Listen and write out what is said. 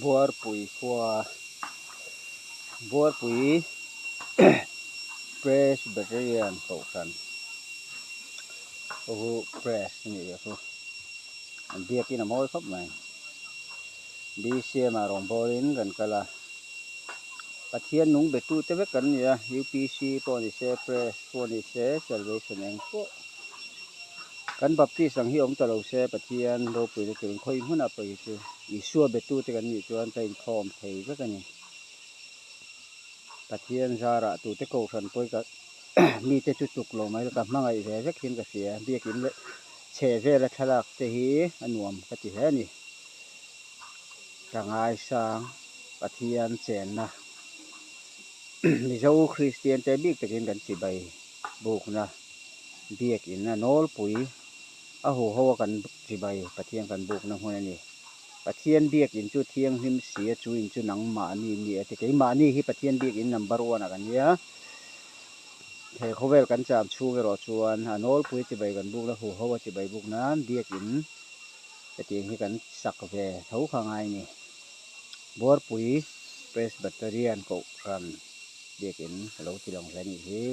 Buarpui khua Buarpui Presbyterian kohhran pawh chu press a nih chu an biakin a mawi khawp mai bcm ah rawngbawlin kan kal a Pathian nung be tute vek kan ni a upc pawh ni se press pawh ni se salvation eng pawh. Kan Baptist ang hi awm ta lo se Pathian ropui na turin khawi hmunah pawh hi chu Isua betute kan nih chuan ka inkhawm thei vek a ni. Pathian zarah tute kohhran pawh hi ka mite chu tluk lo mai la ka hmangaih ve vek hian ka hria. Biakin leh chheh vela thlalak te hi a nuam ka ti hle a ni. Ka ngaisang Pathian chenna Mizo Kristian te bik takin kan chibai bukna. Biakin a nawlpui a huho a kan chibai Pathian kan bukna hmun a ni. Pathian biakin chu thianghlim si a chu in chu nangmahni ni a ti. Keimahni hi Pathian biakin number one ah kan nia. He khawvel kan cham chhung erawh chuan a nawlpui chibai kan bukna huho a chibai buk nan biakin hetiang hi kan sak ve tho kha ngai a ni. Buarpui Presbyterian Kohhran biakin a lo ti lang hle a nih hi.